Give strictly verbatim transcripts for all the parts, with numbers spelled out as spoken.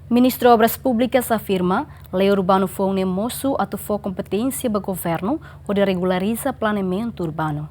Ministru Obras Públikas afirma, lei urbanu foun ne'e mosu atu fó kompeténsia ba governu hodi regulariza planeamentu urbanu.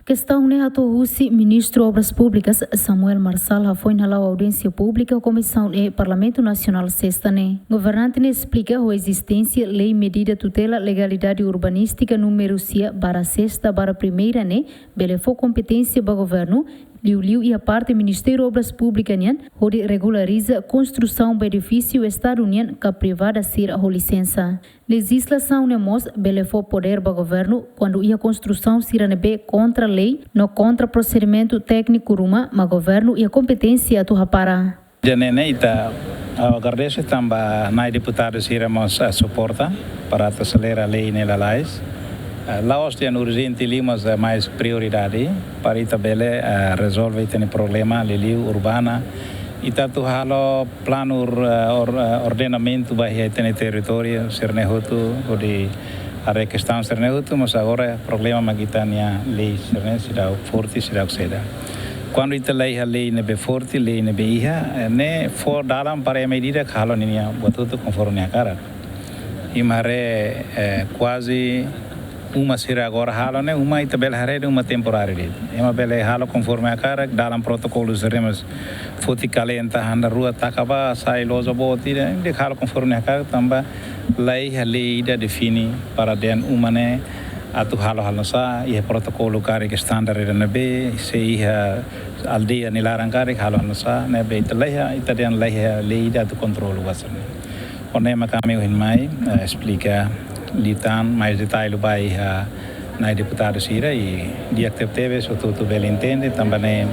Kestaun ne'e hato'o husi Ministru Obras Públikas, Samuel Marçal, hafoin hala'o audiénsia públika Komisaun E Parlamentu Nasionál sesta ne'e. Governante ne'e esplika ho ezisténsia lei medida tutela legalidade urbanístika númeru sia barra sesta barra primeira ne'e bele fó kompeténsia ba governu, liuliu iha parte Ministériu Obras Públikas nian, hodi regulariza konstrusaun ba edifísiu Estadu nian ka privada sira ho lisensa. Lejizlasaun ne'e mós bele fó podér ba governu kuandu iha konstrusaun sira ne'ebé kontra lei no kontra prosedimentu tékniku ruma, mak governu iha kompeténsia atu hapara. Ida-ne'e ne'e ita, ah, agradese tanba nai deputadu sira mós, ah, suporta para atu aselera lei ne'e lalais. Ah, la'ós dehan urjente liu, mas, ah, mais prioridade para ita bele, ah, rezolve ita-nia problema liuliu urbana. Ita atu halo planu or-, or-, ordenamentu ba iha ita-nia territóriu sira-ne'e hotu, hodi haree kestaun sira-ne'e hotu, mas agora problema mak ita-nia lei sira-ne'e seidauk forte, seidauk seda. Kuandu ita la iha lei ne'ebé forte, lei ne'ebé iha, eh, ne'e fó dalan para ema ida-idak halo ninia buat hotu konforme hakarak. Imi haree, eh, kuaze uma sira agora halo ne'e, uma ita bele haree de'it uma temporáriu de'it. Ema bele halo konforme hakarak, dalan protokolu sira-ne'e mós foti kalenta, handa rua taka bá, sai loja boot ida, imi halo konforme hakarak, tanba la iha lei ida define para dehan uma ne'e atu halo halo nusá, iha protokolu karik standar ida ne'ebé, se iha aldeia nia laran karik halo halo nusá, ne'ebé ita la iha, ita dehan la iha lei ida atu kontrolu buat sira-ne'e. Ho ne'e mak ami ohin mai, eh, esplika liután mais detalle ba iha nai deputadu sira i di'ak tebetebes hotu-hotu bele entende tanba ne'e,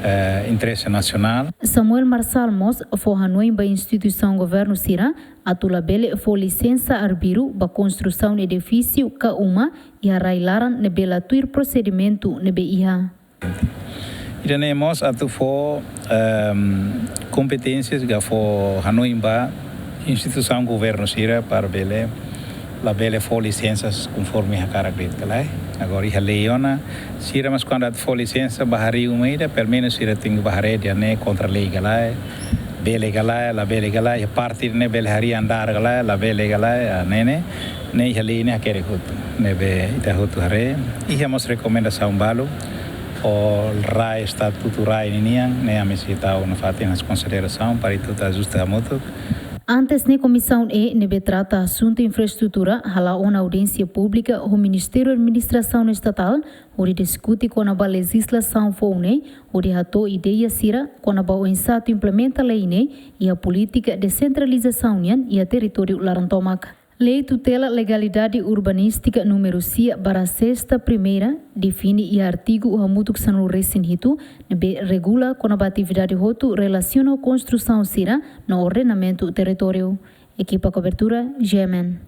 eh, interese nasionál. Samuel Marçal mós fó hanoin ba instituisaun governu sira atu labele fó lisensa arbiru ba konstrusaun edifísiu ka uma iha rai-laran ne'ebé la tuir prosedimentu ne'ebé iha. Ida-ne'e mós atu fó, ehm, kompeténsias ka fó hanoin ba instituisaun governu sira para bele, labele fó lisensas konforme hakarak de'it ka lae. Agora iha lei ona, sira mós kuandu atu fó lisensa bá harii uma ida, pelumenus sira tenke bá haree dehan ne'e kontra lei ka lae, bele ka lae, labele ka lae, iha parte ne'e bele harii andár ka lae, labele ka lae, ah, ne'e ne'e, ne'e iha lei ne'e hakerek hotu. Ne'ebé ita hotu haree, iha mós rekomendasaun balu, ho rai, estatutu rai ninian, ne'e ami sei tau nafatin hanesan konsiderasaun para ita hotu ajusta hamutuk. Antes ne'e Komisaun E ne'ebé trata asuntu infraestrutura hala'o ona audiénsia públika ho Ministériu Administrasaun Estatál, hodi diskute kona-ba lejizlasaun foun ne'e, hodi hato'o ideia sira kona-ba oinsá atu implementa lei ne'e iha polítika desentralizasaun nian iha territóriu laran tomak. Lei tutela legalidade urbanístika númeru sia barra sesta primeira define iha artigu hamutuk sanulu-resin-hitu ne'ebé regula kona-ba atividade hotu relasiona ho konstrusaun sira no ordenamentu territóriu. Ekipa kobertura, G M N.